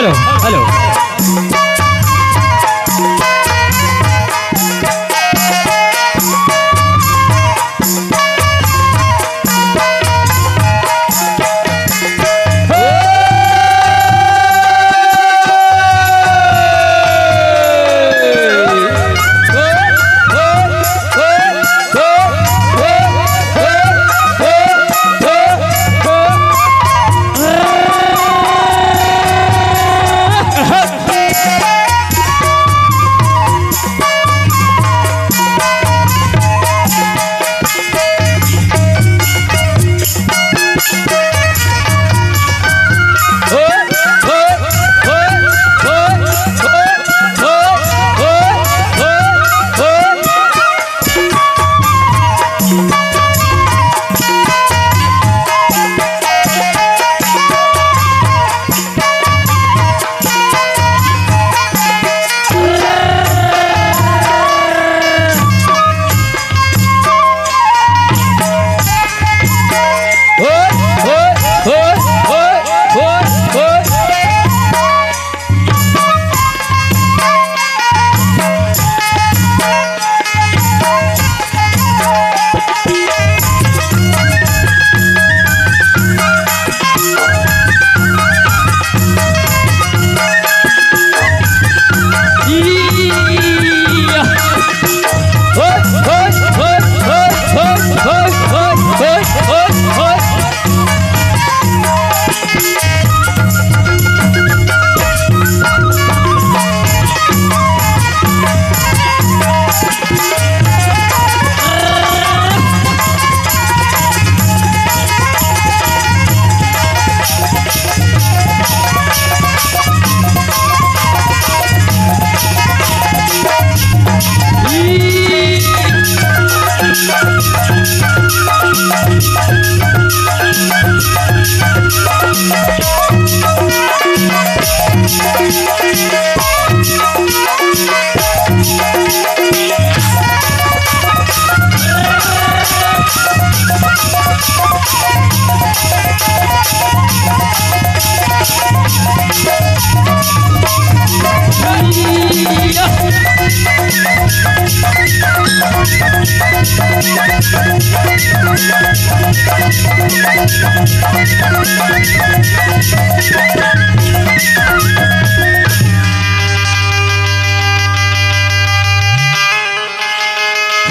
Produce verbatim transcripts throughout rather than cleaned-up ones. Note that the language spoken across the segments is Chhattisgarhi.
Hello, hello.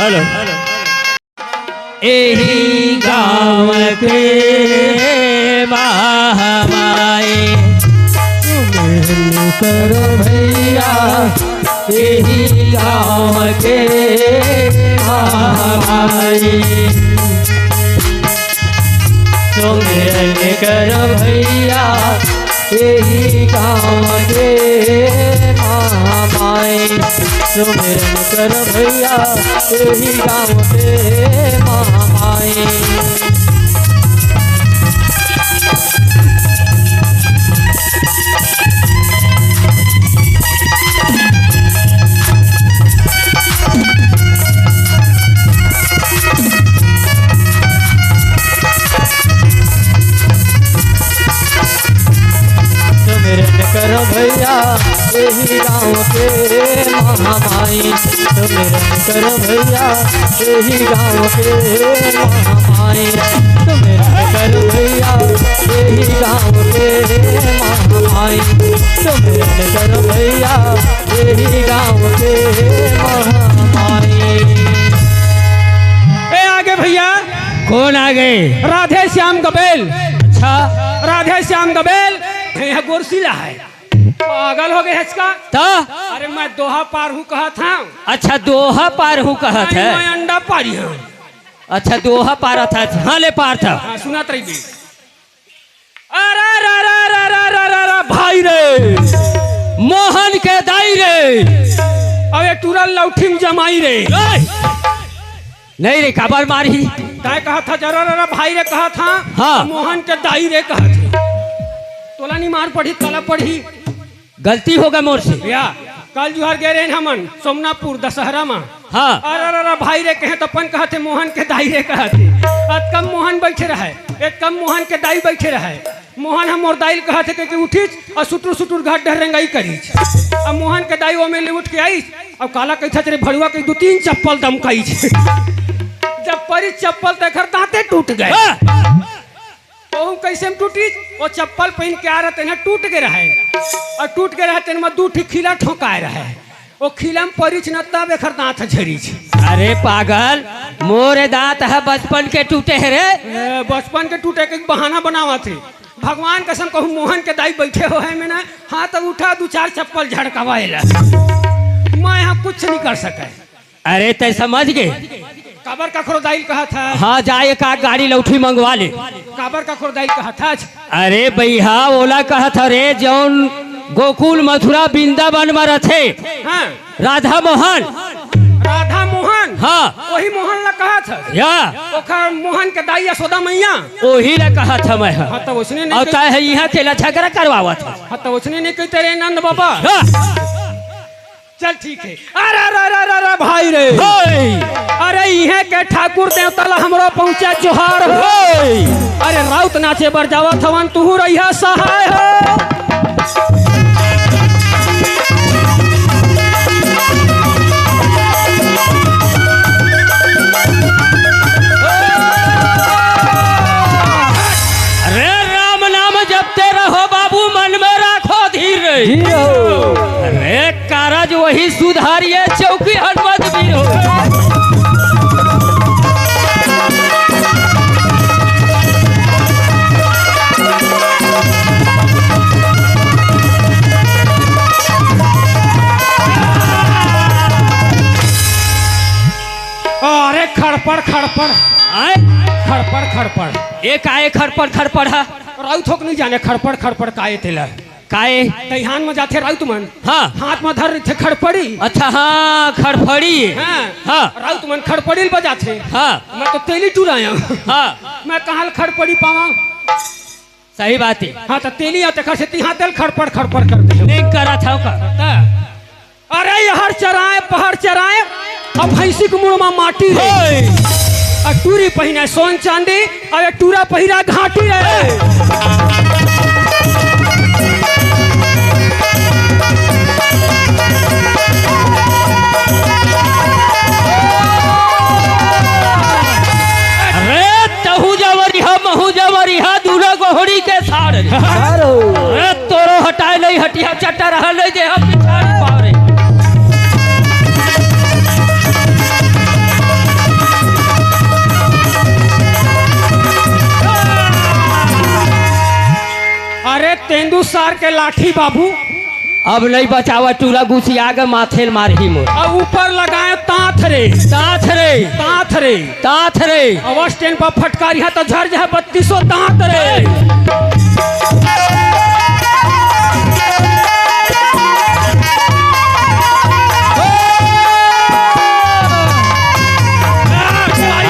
हेलो। एही गाँव के महामाई। सुमिरन करो भैया, एही गाँव के महामाई। सुमिरन करो भैया, एही गाँव के महामाई। सुमिरन कर भैया, एही गाँव के महामाई। सुमिरन करो भैया, एही गाँव के महामाई। सुमिरन करो भैया, एही गाँव के महामाई। सुमिरन करो भैया, एही गाँव के महामाई। सुमिरन करो भैया, एही गाँव के महामाई। ए, आगे भैया। कौन आ गए? राधे श्याम गबेल। अच्छा। राधे श्याम गबेल। यह गोरसिला है। पागल हो गए हचका। त? अरे, मैं दोहा पार हूँ कहत हँव। अच्छा, दोहा पार हूँ कहत है। मैं अंडा पारी हँव। अच्छा, दोहा पारत है। हाँ, ले पार था। हाँ, सुनत रहिबे। अरे, अरे, अरे, भाई रे, मोहन के दाई रे। अबे टूरा लौठी में जमाई रे। ए! नहीं रे, काबर मारही? तैं कहत हस, "अरे, अरे, भाई रे," कहत हस। हाँ। मोहन के दाई रे कहत हे। तोला नहीं मार पड़ही, तोला पड़ही। गलती होगे मोर से। भैया, कल जुहर गे रहेन हमन सोमनापुर दशहरा मा। हाँ। "अरे, अरे, अरे, भाई रे," कहेंव त अपन कहत हे, "मोहन के दाई रे," कहत हे। अतका म मोहन बइठे रहय, अतका म मोहन के दाई बइठे रहय। मोहन ह मोर दाई ल कहत हे कि उठिस अउ सुटुर सुटुर घर डहर रेंगई करिस। अब मोहन के दाई ओमे ले उठ के आइस, अब काला कहिथे रे भड़ुआ के दू तीन चप्पल दमकाइस। जब परिस चप्पल त एखर दांते टूट गे। हाँ। ओहू कइसे म टूटिस? ओ चप्पल पहिन के आय रहे तेन ह टूट गे रहे, अउ टूट गे रहे तेन म दू ठी खीला ठोंकाय रहे। ओ खीला म परिस न तब एखर दांत ह झरिस। अरे पागल, मोरे दांत ह बचपन के टूटे हे रे। ए, बचपन के टूटे के बहाना बनावत हे। भगवान कसम कहूं, मोहन के दाई बइठे होय हे में ना, हाथ उठा, दू चार चप्पल झड़कावा एला। मैं यहां कुछ नहीं कर सके। अरे तैं समझ गे? काबर कखरो दाई ल कहत हस? हाँ, जा एक आध गाड़ी लौठी मंगवा ले। काबर कखरो दाई ल कहत हस? अरे भैया, ओला कहत हंव रे, जौन गोकुल, मथुरा, वृंदावन म रथे, हाँ। राधा मोहन। राधा मोहन? हाँ। ओही मोहन ला कहत हस? या। ओखर मोहन के दाई यशोदा मैया? ओही ला कहत हंव मैं ह। हाँ, त ओसने नहीं अउ कही। तैं ह इहां तेला झगड़ा करवावत हस। हाँ, त ओसने नहीं कहिते रे नंद बाबा। हाँ। चल ठीक हे। अरे, अरे, अरे, अरे, अरे, भाई रे। होय। अरे, इहें के ठाकुर देवता ला हमरो पहुंचा जोहार हो। होय। अरे, राउत नाचे बर जावत हवन, तुहू रहिया सहाय हो। अरे, राम नाम जपते रहो बाबू, मन में राखो धीर। धीर हो। अरे, कारज वही सुधारिये, चौकी हनुमत वीर हो। अरे, खड़पड़, खड़पड़। आय? खड़पड़, खड़पड़। ए का ए खड़पड़, खड़पड़ ह? राउत हो के नहीं जाने खड़पड़, खड़पड़ का ए तेला। काए? दइहान म जाथे राउत मन। हाँ। हाथ म धर रहिथे खड़पड़ी। अच्छा, हाँ, खड़पड़ी। हाँ। हाँ। राउत मन खड़पड़ी ल बजाथे। हाँ। मैं तो तेली टुराया। हाँ। मैं कहाँ ल खड़पड़ी पावा? सही बात हे। हाँ, त तेली आ, तेखर सेती हाँ तेल खड़पड़ खड़पड़ कर दे। नहीं करत हव का? त अरे, ये हर चराए, पहर चराए, अब भैंसी के मुड़ मा माटी रे। होय। आ टूरी पहिने सोन चांदी, अब ये टूरा पहिरा घाटी रे। अरे, तहू जवरी हा, महू जवरी हा, दूनो गोहड़ी के साड़ रे। सारो। अरे, तोरो हटाए नहीं हटिया, चट्टा रहा नहीं दे, हम पिछाड़ी पाव रे। अरे, तेंदू सार के लाठी बाबू। अब नहीं बचावा, टूरा गुसिया के माथे ल मारही मोर। अब ऊपर लगाए ताथ रे। ताथ रे। ताथ रे। ताथ रे। अब स्टैंड पर फटकारिहा त झर जहा बत्तीसो दांत रे।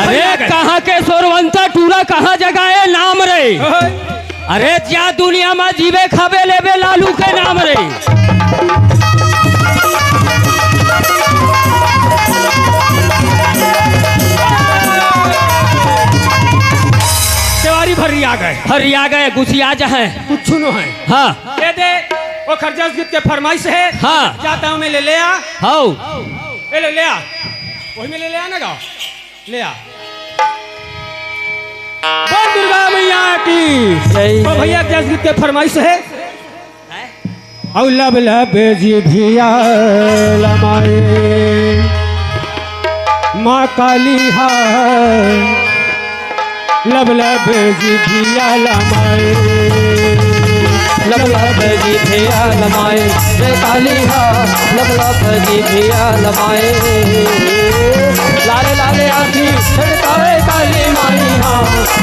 अरे, कहाँ के सोरवंता टूरा, कहाँ जगाए नाम रे? अरे, जा दुनिया मा जीबे खाबे लेबे लालू के नाम रे। तिवारी भर्री आ गए। भर्री आ गए, गुसिया जा है। कुछ नो है। हाँ। दे दे, ओखर जस गीत के फरमाइश है। हाँ। जाता हूँ मैं, ले, ले आ। हाउ। ए, ले, ले आ। वही में ले, ले आ ना गाओ। ले आ। बोल दुर्गा मैया की। जय। तो भैया, जस गीत के फरमाइश है। औ लब लब जिभिया लमाए, माँ काली हा। लब लब जिभिया लमाए। लब लब जिभिया लमाए, जय काली हा। लब लब जिभिया लमाए। लाले लाले आँखी छटकावे काली माई हा।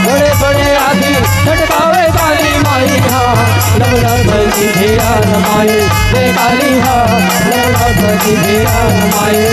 बड़े बड़े आँखी छटकावे काली माई हा। लब लब जिभिया लमाए, जय काली हा। लब लब जिभिया लमाए।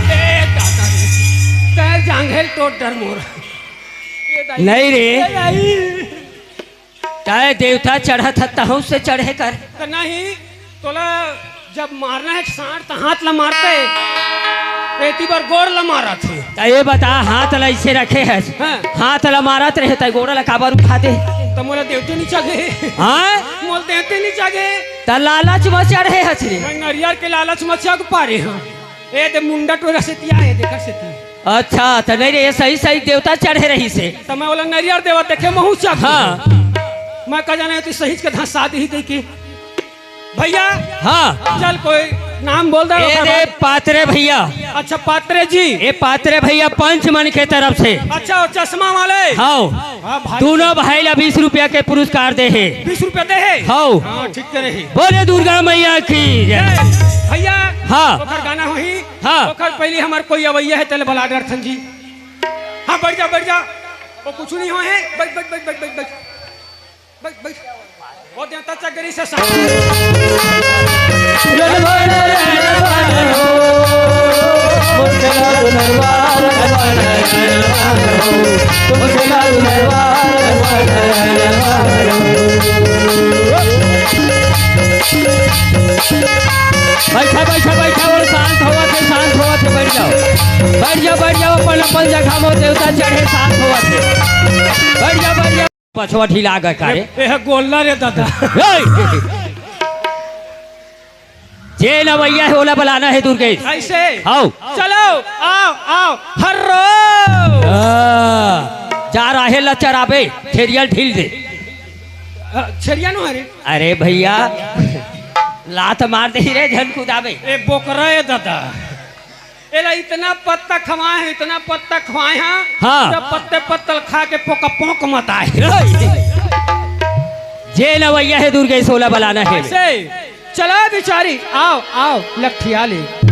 ए दादा रे, तैं जांघेल टोट डर मोर। ए दाई, नहीं रे। ए दाई। तैं देवता चढ़त ह, तहूं से चढ़े कर। त नहीं, तोला जब मारना हे सांड़, त हाथ ला मारते, एती बर गोड़ ला मारत हे। त ये बता, हाथ ला इसे रखे हस, हाँ। हाथ ला मारत रहे, त गोड़ ला काबर उठा दे? त मोला देवते नहीं चाहे। हाँ? मोला देवते नहीं चाहे। त लालच म चढ़े हस रे। मैं नरियर के लालच म चढ़ पारे हंव। ए दे मुंडा टोरा सेती आए, देखा सेती। अच्छा, त नहीं रे, ये सही सही देवता चढ़े रहिसे। त मैं ओला नरियर देवत देखे महूं चाहूं। हाँ। मैं का जाने तू सहीच के धंसा दिही कहिके। भैया। हाँ। चल कोई नाम बोल दे ए ओकर रे बाद। पात्रे भैया। अच्छा पात्रे जी। ए पात्रे भैया पंच मन के तरफ से। अच्छा वो चश्मा वाले। हाँ। हाँ भाई। दूनों भाई ला बीस रुपया के पुरस्कार दे हे। बीस रुपया दे हे? हाँ। हाँ, ठीक करे हे। बोले दुर्गा मैया की जय। जय। भैया, हाँ। ओकर गाना होही। हाँ। ओकर पहली हमर कोई अवैया हे, तेला बला डरथन जी। हाँ, बैठ जा, बैठ जा। वो कुछ नहीं होहे। बैठ, बैठ, बैठ, बैठ, बैठ, बैठ। बैठ, बैठ। वो देवता चकरी से सा- बैठा, बैठा, बैठा, वो शांत होवत हे, शांत होवत हे, बैठ जाओ। बैठ जाओ, बैठ जाओ, अपन, अपन जगह में देवता चढ़े, शांत होवत हे। बैठ जाओ, बैठ जाओ। पछवा ढीला गए का रे? ए, ए, गोल्ला रे दादा। ए! जेन अवैया हे, ओला बलाना हे दुर्गेश। ऐसे? हाव। चलो, आओ, आओ, हर्रो। आ, जा राहेल ला चराबे, छेरिया ल ढील दे। अ, छेरिया नो हरे? अरे भैया, लात मार दे रे, झन कुदाबे। ए, बोकरा ए दादा। एला इतना पत्ता खवाए हे, इतना पत्ता खवाए हे, हाँ। पूरा पत्ते पत्तल खा के पोका पोंक मत आए। जेन अवैया हे दुर्गेश, ओला बलाना हे। ऐसे, चला बिचारी, आओ, आओ, लखिया ले।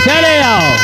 चले आओ।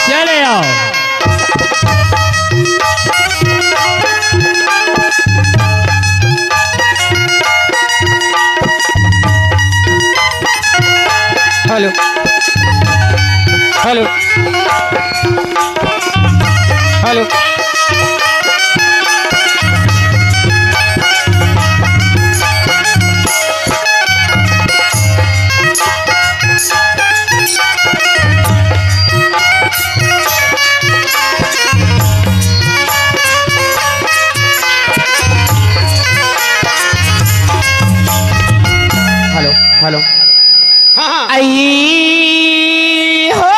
चले आओ। Hello, hello, hello. Hello, hello. हाँ, हाँ। आई हो।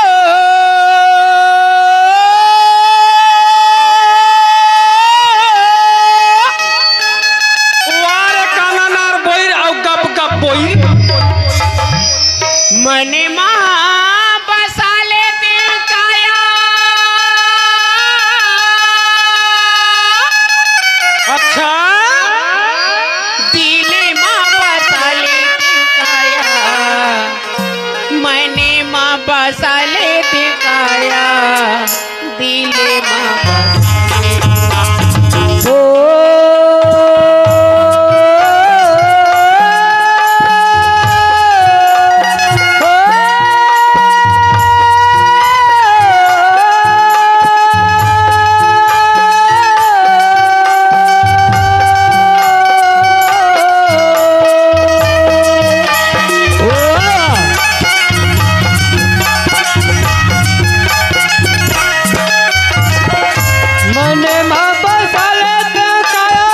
मने मा बसा लेते काया,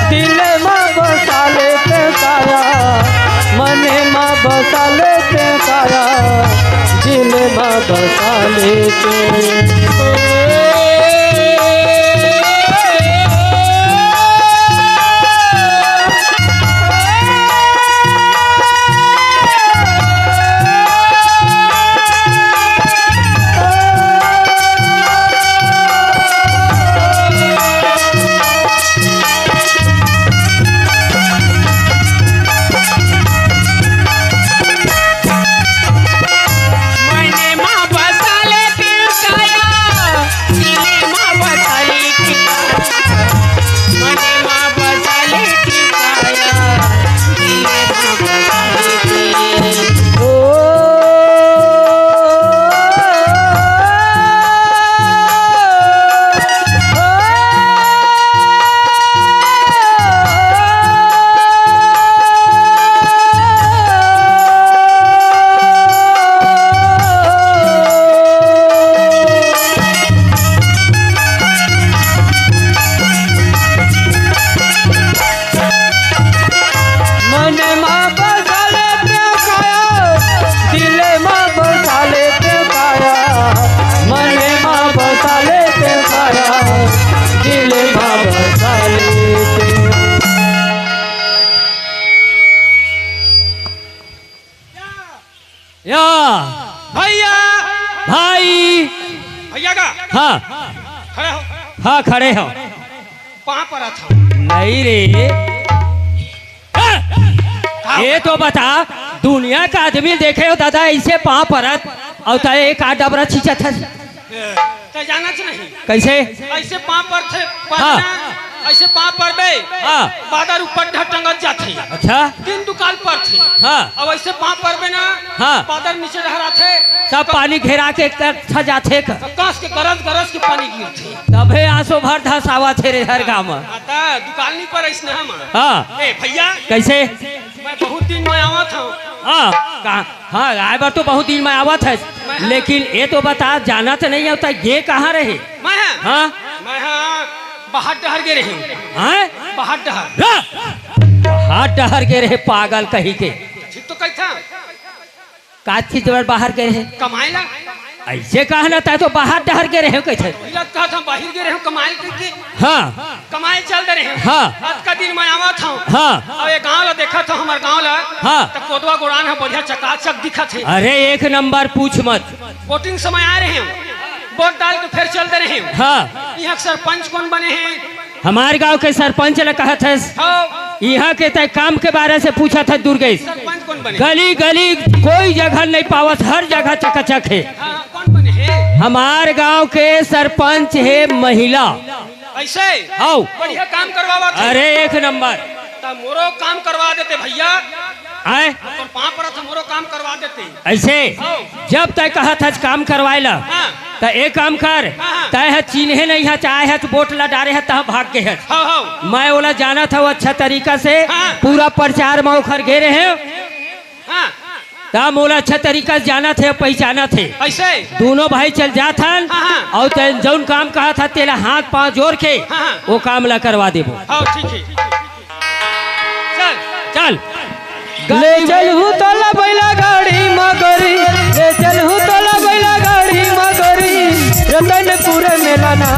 दिले मा बसा लेते काया, मने मा बसा लेते काया, दिले मा बसा लेते। मने मा बसा लेते काया, दिले मा बसा लेते काया, मने मा बसा लेते काया, दिले मा बसा लेते। या भैया। भाई। भैया का? हाँ। खड़े हो। हाँ, खड़े हो। पाँव परत हँव। नहीं रे। हाँ। हाँ। ये तो बता, दुनिया का आदमी देखे हो दादा, ऐसे पाँव परत, अउ तैं एक आध डबरा छींचत हस। ए, तैं जानत नहीं। कैसे? ऐसे पाँव परथे, हाँ। परना, ऐसे पाँव परबे, हाँ। बादर ऊपर ढटंगत जाथे। अच्छा। तीन दुकाल परथे। हाँ। अब ऐसे पाँव परबे ना, हाँ। बादर नीचे डहर आथे। सब तो पानी घेरा के एक तरफ छा जाथे क। तो कस के गरज गरज के पानी गिरथे। तभे आंसू भर धसावत हे रे हर गाँव में। हाँ, त दुकाल नहीं पर ऐसने हम। हाँ। ए भैया। कैसे? मैं बहुत दिन में आवत हँव। हाँ। कहाँ? हाँ, आए बर तो बहुत दिन में आवत हस, मैं हाँ। लेकिन ये तो बता, जानत नहीं हँव, त गे कहाँ रहे? मैं हाँ। हाँ? मैं हाँ, बाहर डहर गे रहे हँव। हाँ? बाहर डहर। रा! बाहर डहर गे रहे, पागल कहीं के। ठीक तो कहत हँव। का चीज बर बाहर गे रहे? कमाए ला। ऐसे कहा ना, तैं तो बाहर डहर गे रहे हँव कहत हस। इला कहत हँव, बाहर गे रहे हँव, कमाए ला कहिके। हाँ। कमाए चल दे रहे हँव। हाँ। अतका दिन में आवत हँव। हाँ। अउ ये गाँव ला देखत हँव, हमर गाँव ला। हाँ। त कोदवा गोड़ान ह बढ़िया चकाचक दिखत हे। अरे एक नंबर, पूछ मत। वोटिंग समय आए रहे हँव, वोट डाल के फेर चल दे रहे हँव। हाँ। इहाँ के सरपंच कोन बने हे? हमार गाँव के सरपंच ला कहत हस? हाँ। इहाँ के तैं काम के बारे से पूछत हस दुर्गेश। सरपंच कोन बने? गली गली कोई जगह नहीं पावस, हर जगह चकाचक हे। हाँ, कोन बने हे? हमार गाँव के सरपंच हे महिला। ऐसे? हव। बढ़िया काम करवावत हे। अरे एक नंबर। त मोरो काम करवा देते भैया। आए? तोर पाँव परत हँव, मोरो काम करवा देते। ऐसे? हव। जब तैं कहत हस काम करवाए ला, हाँ। त एक काम कर, हाँ, हाँ। तैं ह चिन्हे नहीं हस, आए हस, वोट ला डारे हस, तहाँ भाग गे हस। हव, हव। मैं ओला जानत हँव अच्छा तरीका से, हाँ। पूरा प्रचार में ओखर गे रहे हँव। हाँ। त मोला अच्छा तरीका से जानत हे, पहिचानत हे। ऐसे? दूनों भाई चल जात हन, हाँ, हाँ। अउ तैं जउन काम कहत हस, तेला हाथ पाँव जोर के हाँ, हाँ। वो काम ला करवा देबो। हाँ, ठीक हे। चल। चल। ले चलहूँ तोला बैला गाड़ी म गोरी, ले चलहूँ तोला बैला गाड़ी म गोरी, रतनपुर मेला ना।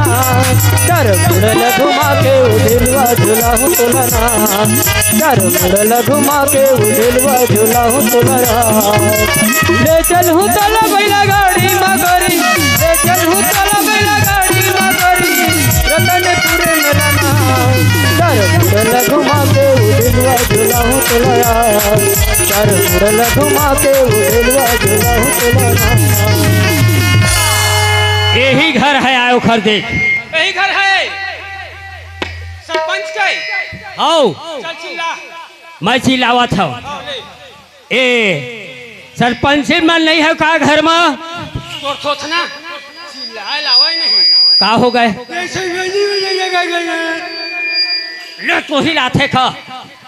चार मुड़ ल घुमा के ओ झुलुआ झुलाहूँ तोला ना। चार मुड़ ल घुमा के ओ झुलुआ झुलाहूँ तोला ना। ले चलहूँ तोला बैला गाड़ी म गोरी, ले चलहूँ तोला बैला गाड़ी म गोरी, रतनपुर मेला ना। चार मुड़ ल घुमा के ओ झुलुआ झुलाहूँ तोला ना। चार मुड़ ल घुमा के ओ झुलुआ झुलाहूँ तोला ना। यही घर हे, आय ओखर देख। यही घर हे सरपंच के। हव। चल चिल्ला। मैं चिल्लावत हंव। हाँ, ले। ए, सरपंच मन नइ हे का घर म? तोर थोथना चिल्लाए लावय नहीं। का हो गे? ले, तू ही लाथे का?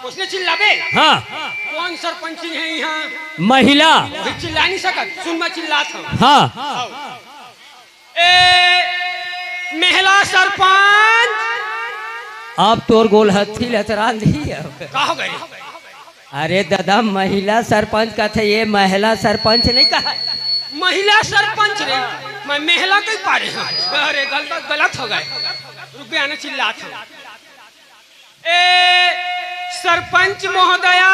ओसने चिल्लाबे? हाँ। कोन सरपंच हे इहाँ? महिला। वही चिल्ला नहीं सकत। सुन, मैं चिल्लात हंव। हाँ। ए, महिला सरपंच। अब तोर गोलहथी ल त रांधी अब। का हो गे? अरे दादा, महिला सरपंच कथे, ये महिला सरपंच नहीं कहा। महिला सरपंच रे, मैं महिला कहि पारे हंव। अरे गलत, गलत हो गे। रुक बे, आने चिल्लात हंव। ए, सरपंच महोदया।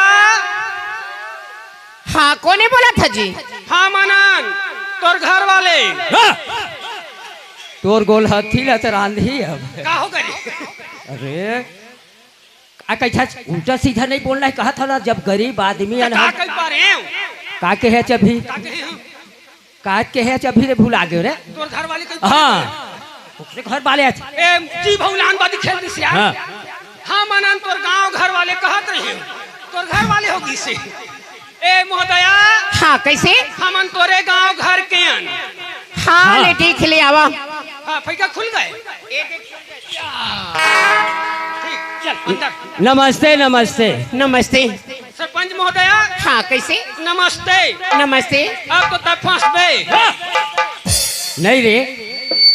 हाँ, कोने बोलत हे जी? हाँ, मनन, तोर घर वाले। हाँ। तोर गोलहथी ल त रांधी अब। का हो गे? अरे, आ, कइठा उल्टा सीधा नहीं बोलना हे, कहत हंव ना, जब गरीब आदमी त अन का हम कहि पारे हंव? का कहे अभी? का कहे हंव? का कहे अभी रे, भुला गे रे? तोर घर वाले कइठा हाँ। ओकरे घर वाले आज। ए, जी भगवान बादी खेल दिस यार। हाँ। हाँ, मनन तोर गांव घर वाले कहत रहे। तोर घर वाले हो गिस हे। ए, महोदया। हाँ, कइसे? हमन तोरे गांव घर के अन। हाँ, हाँ। ले ठीक हे, ले आवा। हाँ, फइका खुल गे। ठीक, चल, अंदर। नमस्ते, नमस्ते। नमस्ते। सरपंच महोदया। हाँ, कइसे? नमस्ते। नमस्ते। अब तो तैं फंसबे। नहीं रे,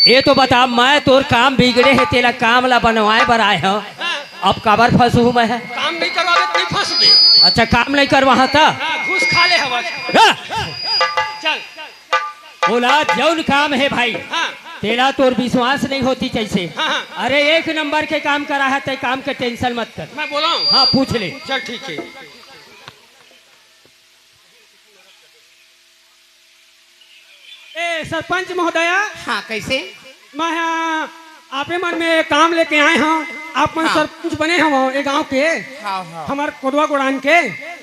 ये तो बता, मैं तोर काम बिगड़े हे, तेला काम ला बनवाए बर आए हंव। हाँ। अब काबर फंसहूं मैं? काम नहीं करवाबे त नहीं फंसबे। अच्छा, काम नहीं करवाहूं त? हाँ, घूस खा ले हवस। हाँ। चल। ओला जउन काम हे भाई, हाँ। तेला तोर विश्वास नहीं होतिस जइसे। हाँ, हाँ। अरे, एक नंबर के काम करा हे, तैं काम के tension मत कर। मैं बोलाऊं? हाँ, पूछ ले। चल, ठीक हे। ए, सरपंच महोदया। हाँ, कइसे? मैं हा आपे मन में काम लेके आए हंव। आप मन हाँ। सरपंच बने हवव ए गांव के। हाँ, हाँ। हमर कोटवा गोड़ान के।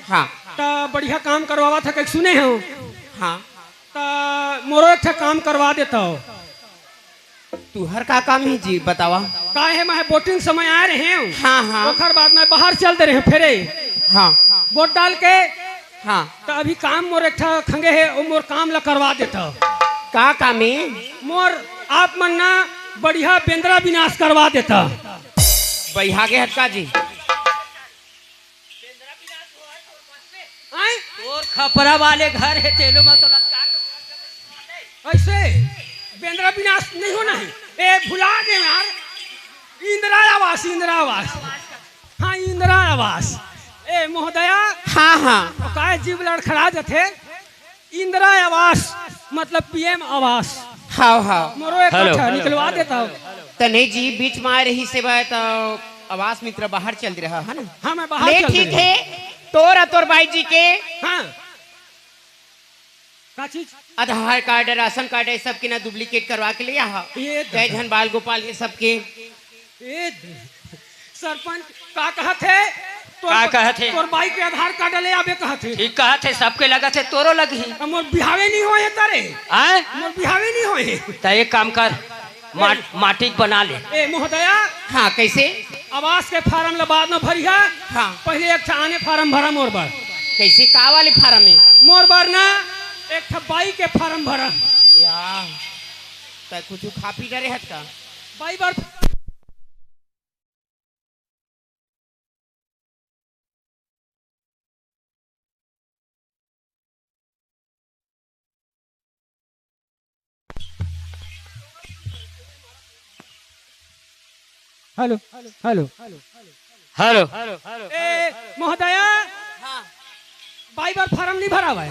हाँ। त बढ़िया काम करवावत हव कहिके सुने हंव। हाँ। त मोरो एक ठा काम करवा देतव। तुंहर का काम हे जी, बतावा। का हे, मैं voting समय आए रहेंव। हाँ, हाँ। ओखर बाद मैं बाहर चल दे रहेंव फेरे। हाँ। वोट डाल के। हाँ। त अभी काम मोर एक ठा खंगे हे, ओ मोर काम ला करवा देतव। का काम हे? मोर आप मन ना बढ़िया बेंदरा विनाश करवा देतव। बइहा गे हस का जी? आय? तोर खपरा वाले घर हे, तेलो में तो लटका के अइसे बेंदरा विनाश नहीं होना हे। ए, भुला गे यार, इंदिरा आवास, इंदिरा आवास। हाँ, इंदिरा आवास। ए, महोदया। हाँ, हाँ। काय जीव लड़खड़ा जथे? इंदिरा आवास मतलब पीएम आवास। हाव, हाव। मोरो एक हेलो। अच्छा निकलवा देतव। त नहीं जी, बीच में आए रहिस हे त आवास मित्र बाहर चल दे रहा है ना। हाँ, मैं बाहर ले, चल ठीक दे रहा हे। तोर अउ तोर बाई जी के हाँ। का चीज? आधार कार्ड, राशन कार्ड, ये सब के ना duplicate करवा के ले आहा। ये तो कई झन बाल गोपाल ये सब के। ए, सरपंच का कहत हे? तोर का ब-, कहत हे? तोर बाई के आधार कार्ड ले आबे कहत हे। ठीक कहत हे, सबके लगत हे, तोरो लगही। अब मोर बिहावे नहीं होए हे तारे। आय? मोर बिहावे नहीं होए हे। त एक काम कर, माट-, ए। माटी के बना ले। ए, महोदया। हाँ, कैसे? आवास के फार्म ला बाद में भरिहा। हाँ। पहले एक ठा आने फार्म भरा मोर बर। कैसे, का वाले फार्म हे? मोर बर ना, एक ठा बाई के फार्म भरा। या, त कुछ खा पी डरे हत का? बाई बर हेलो, हेलो। हेलो। ए, महोदया, हाँ। बाई बर फार्म नहीं भरावय।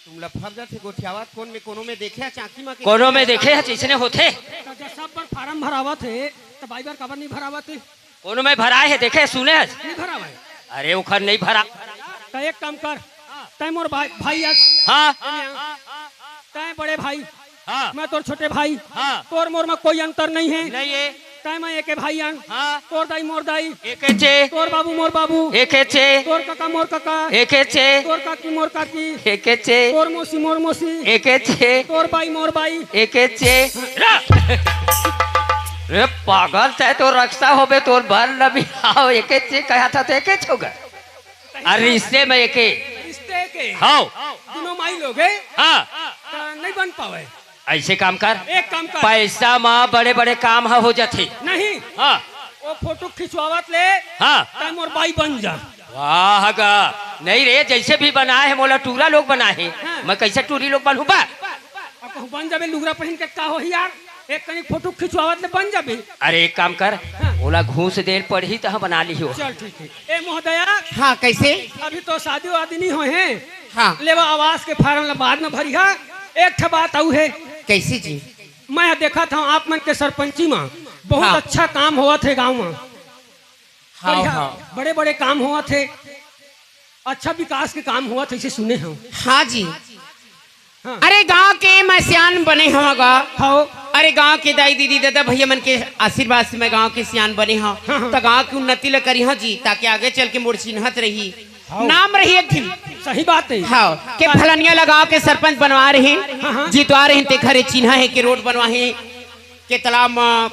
तुमला फर जाथे गोठियावत, कोन में, कोनो में देखे हे चाकी मा के कोनो में देखे हे, जैसने होथे। त जब सब बर फार्म भरावत हे, त बाई बर काबर नहीं भरावत हे? कोनो में भराए हे, देखे, सुने हस? नहीं भरावय। अरे, ओखर नहीं भरा। त एक काम कर, तैं मोर भाई, भाई हस। हाँ। एमे आ। तैं बड़े भाई, हाँ। मैं तोर छोटे भाई। हाँ। तोर मोर में कोई अंतर नहीं हे। नहीं हे। तैं मैं एके भाई अन। हाँ। तोर दाई मोर दाई। एके चे। तोर बाबू मोर बाबू। एके चे। तोर कका मोर कका। एके चे। तोर काकी मोर काकी। एके चे। तोर मौसी मोर मौसी। एके चे। तोर बाई मोर बाई। एके चे। रा-, रे पागल, तैं तो रक्षा होबे, तोर बर नबी आओ, एके चे कहा था तो एके चे होगा। अरे रिश्ते में एके। रिश्ते के? हाँ। दोनों माई लोग है? हाँ। तो नहीं बन पावे। ऐसे काम कर। एक काम कर। पैसा में बड़े-बड़े काम ह हो जाथे। नहीं। हाँ। वो फोटो खिंचवावत ले। हाँ। तैं मोर बाई बन जा। वाह गा। नहीं रे, जैसे भी बनाए हे, मोला टूरा लोग बनाए हे। हाँ। मैं कैसे टूरी लोग बनहूँ बा? अब कहूँ बन जाबे, लुगरा पहन के का होही यार? एक कनी फोटो खिंचवावत ले बन जाबे। अरे एक काम कर, हाँ। ओला घूस दे पड़ही त बना लिहो। चल ठीक है। ए महोदया। हाँ, कैसे? अभी तो शादी वादी नहीं होए हे। हाँ। लेवा आवास के फार्म ला बाद में भरिहा। एक ठे बात अउ हे। कैसे जी? मैं देखत हँव आप मन के सरपंची मा बहुत हाँ। अच्छा काम होवत हे गाँव मा। हाँ, बढ़िया, हाँ। बड़े-बड़े काम होवत हे, अच्छा विकास के काम होवत हे, इसे सुने हँव। हाँ जी। हाँ। अरे गाँव के मैं सियान बने हँव गा। हाँ। अरे गाँव के दाई दीदी दादा भैया मन के आशीर्वाद से मैं गाँव के सियान बने हँव। हाँ, हाँ। त गाँव के उन्नति ल करिहँव जी, ताकि आगे चल के मोर चिन्हत रही। हाँ। नाम रही एक दिन। सही बात है। हाँ, के फलनिया ल गाँव के सरपंच बनवा रहे, हाँ, हाँ। जितवा रहे, तेखर चिन्हा हे के रोड बनवा हे, के तालाब म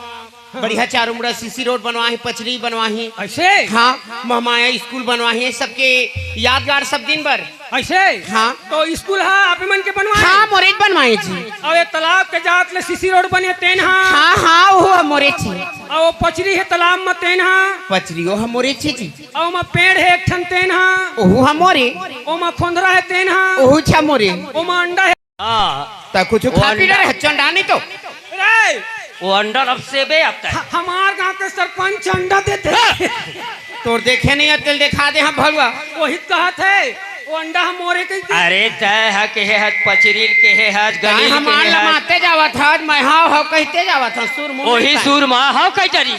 हाँ। बढ़िया चारों मुड़ा सीसी रोड बनवा हे, पचरी बनवा हे। ऐसे? हाँ, महमाया स्कूल बनवा हे, सबके यादगार सब दिन भर। ऐसे? हाँ। तो स्कूल हा आप मन के बनवा हे? हाँ, मोरेच बनवाए जी। अउ ये तालाब के जात ले सीसी रोड बने तेन हा? हाँ, हाँ, वो मोरेच हे। अउ वो पचरी हे तालाब म तेन हा? पचरियो ह मोरेच हे जी। अउ ओमा पेड़ हे एक ठन तेन हा? ओहू ह मोरे। ओमा खोंधरा हे तेन हा? ओहू छ मोरे। ओमा अंडा हे। हाँ। त कुछ वो खा पी अंडा। रहे चंडा नहीं तो। रे! वो अंडा अब सेबे आता है। ह-, हमार गांव के सरपंच अंडा देथे। हाँ। तोर देखे नहीं है, तेल दिखा दे हम भगवा। वही कहत हे, वो अंडा हम मोरे कही थी। अरे तय ह के हे हज पचरील के हे हज ताय गलील के हमार हे हज। लमाते जावत हज, मैं हाँ हो कहते जावत हज, सुर मुंह वही नहीं पाए। सुर मा हो कह जरी।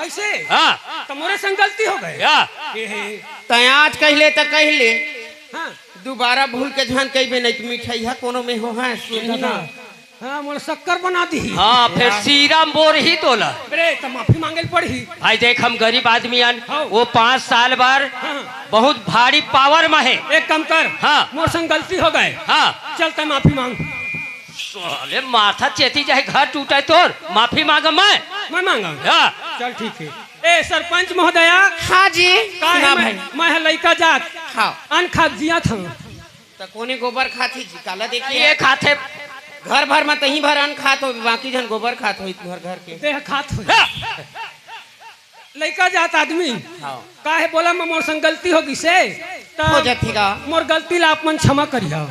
ऐसे? हाँ। त मोरे संग गलती हो गए। या। ए हे। तय आज कह ले त कह ले। हाँ। दोबारा भूल के झन कहिबे नहीं कि मिठाई है कोनो में हो है, सुन ना। हाँ, मोला शक्कर बना दी। हाँ, फिर सीरा म बोरही तोला। अरे, त माफी मांगे ल पड़ही। भाई देख, हम गरीब आदमी अन, हाँ। वो पाँच साल बर हाँ। बहुत भारी पावर में हे। एक काम कर, हाँ। मोर संग गलती हो गए। हाँ। चल, तय माफी मांग। साले माथा चेती जाए, घर टूटे तोर, माफी मांगा मैं। मैं मांगा। हाँ। चल, ठीक है। ए, सरपंच महोदया। हाँ जी, का हे, सुना मैं, भाई। मैं ह लइका जात। हाँ। अन्न खात जियत हँव। त कोने गोबर खात हे जी, काला देखिए। ये खात हे। घर भर म तहीं भर अन्न खात हो, बाकी झन गोबर खात हो तुम्हर घर के। देह खात हो। हाँ। लइका जात आदमी। हाँ। का हे बोला, मैं मोर संग गलती हो गिसे। त हो जाथे गा। मोर गलती ला आप मन क्षमा करिहा।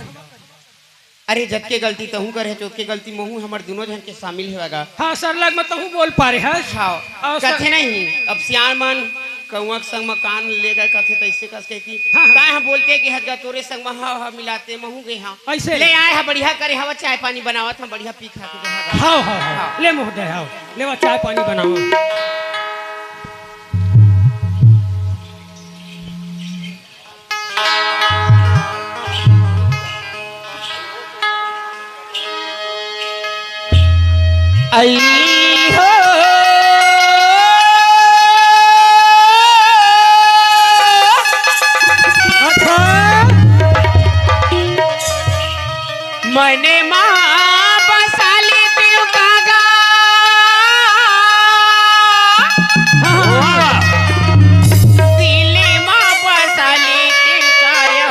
अरे, जतके गलती तहूँ करे हस, ओतके गलती महूँ, हमर दुनों झन के शामिल हेवय गा। हाँ, सरलग म तहूँ बोल पारे हस। हाँ, अउ सर- कथे नहीं, अब सियान मन कौआ के संग म कान ले गए कथे, त अइसे कस कहिथे, हाँ, हाँ। तैं ह बोलते गे हस गा, तोरे संग म हाँ, हाँ, मिलाते महूँ गे हाँ। अइसे? ले आए ह, बढ़िया करे हवा, चाय पानी बनावत ह, बढ़िया पी खा के गा। हाँ, हाँ, हाँ। हाँ। ले महोदय, हाँ। लेवा चाय पानी बनावा। आई हो। अच्छा। मने मा बसाली तिलका गा। वाह। दिले मा बसाली तिलकाया।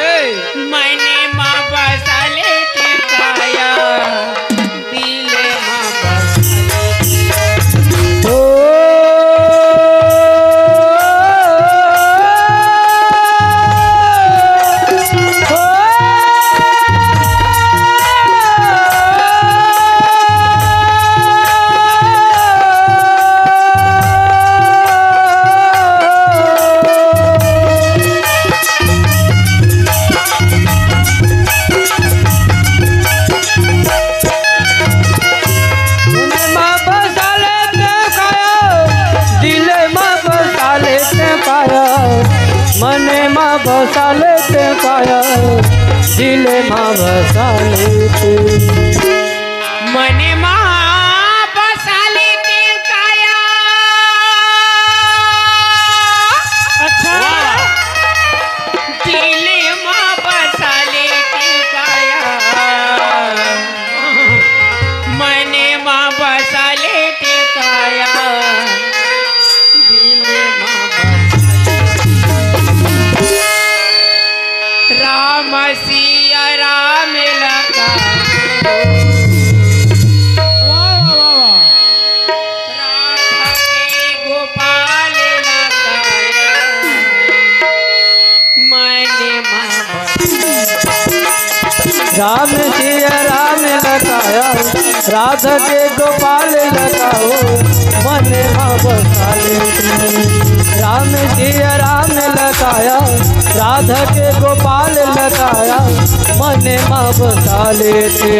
ए। मने मा बसाली तिलकाया। दिले मा बसाली। ओ। दिले मा बसा लेते पाया, मने मा बसा लेते पाया, दिले मा बसा लेते। मने मा बसा लेते मने मा बसा ले टेकाया, दिल मा बसा ले। राम सिया राम लखा। वाह, वाह, वाह, वाह। राधा के गोपाल लखाया, मने मा बसा। राम सिया राम लखाया, राधा के गोपाल लखाओ, मने मा बसा लेते। राम सिया राम लखाया, राधा के गोपाल लखाया, मने मा बसा लेते।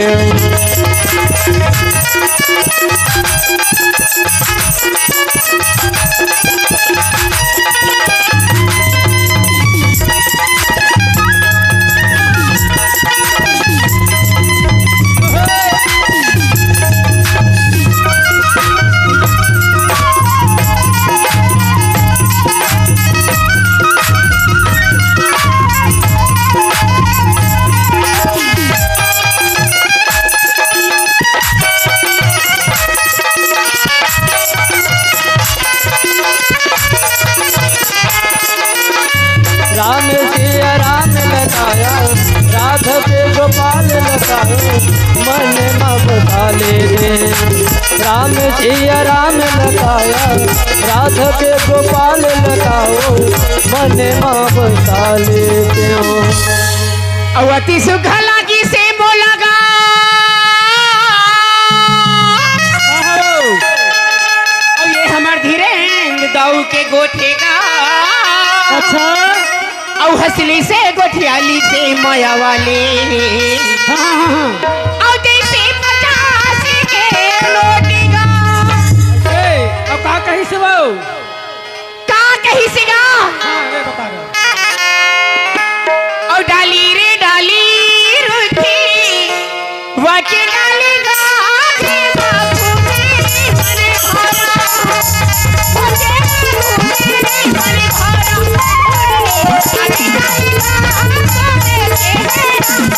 राम सिया राम लखाया, राधा के गोपाल लखाओ, मने मा बसा लेते। राम सिया राम लखाया, राधा के गोपाल लखाओ, मने मा बसा लेते हो। अउ अति सुग्घर लागिस हे मोला गा। अउ ये हमर धीरेंद्र दाऊ के गोठे गा। अच्छा। अउ हँसली से गोठियाली से मया वाली। हाँ, हाँ, हाँ, हाँ। अउ जइसे पचास के लोटे गा। ए, अब का कहिस हे वो? का कहिस हे गा? हाँ, अरे बता रहे। अउ डाली रे डाली रुखी, वाके डाली गाथे बाबू मेरे मन भरा। वाके बाबू मेरे मन भरा। वाके डाली गाथे बाबू मेरे मन भरा।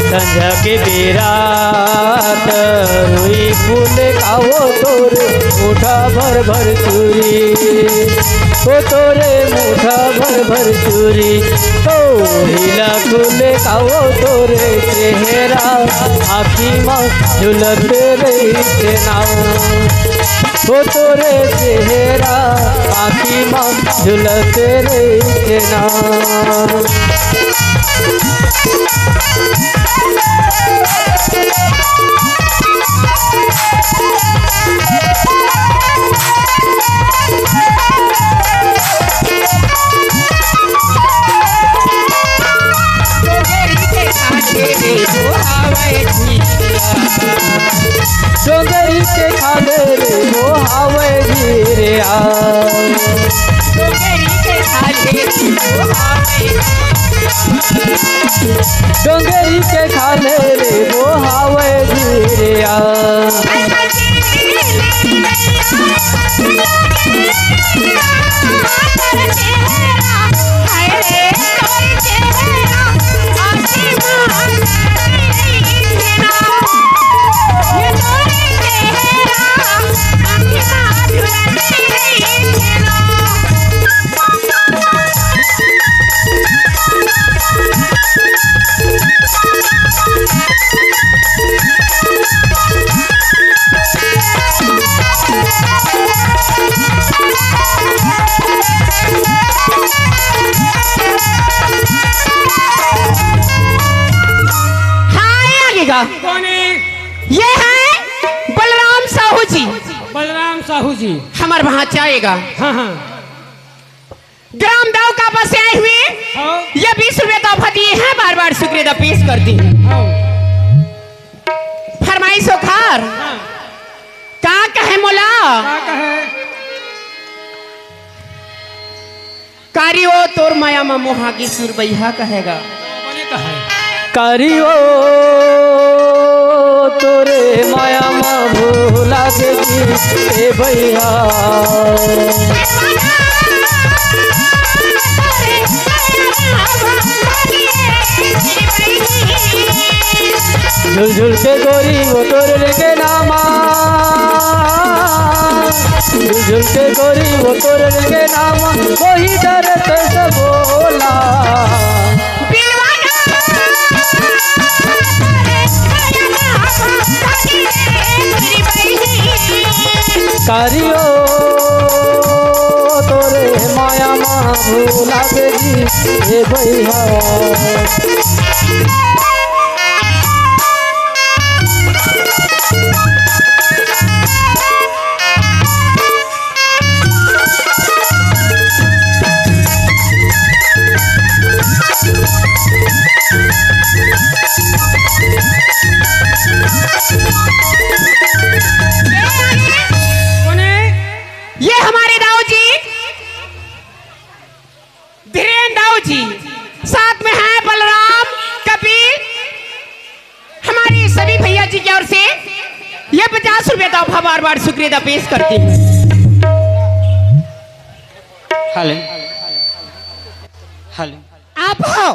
संझा के बेरा तरुई फूल कावो तोर मुठा भर भर चूरी, ओ तोरे मुठा भर भर चूरी, ओ हिला फूल कावो तोरे चेहरा आँखी मा झुलत रहिथे ना। ओ तोरे चेहरा आँखी मा झुलत रहिथे ना। डोंगरी के खाले रे वो हावय धीरिया। डोंगरी के खाले रे वो हावय धीरिया। हाँ, ये आगे गा। कौन है? ये है बलराम साहू जी। बलराम साहू जी। हमर वहाँ जाएगा। हाँ, हाँ। ग्राम दाऊ का बस आए हुए। हाँ। ये बीस रुपए का भती है, बार बार शुक्रिया अदा पेश करती हूँ। हाँ। फरमाइश ओखर। हाँ। का कहे मोला? का कहे? कारी ओ तोर माया मा मोहा के सुरबैहा कहेगा। बने कहे। कारी ओ तोरे माया म भूला गे जी ए भैया। झुलझुल के गोरी वो तोरे के नामा, झुलझुल के गोरी वो तोरे के नामा, वही डर से बोला। कारियो तोरे माया मा भूला गे जी ए भैया। कौन है? ये हमारे दाऊ जी, धीरेन दाऊ जी, साथ में हैं बलराम, कपिल, हमारे सभी भैया जी की ओर से ये पचास रुपए तोहफा बार बार शुक्रिया अदा पेश करती हूँ। Hello, hello. आप हो?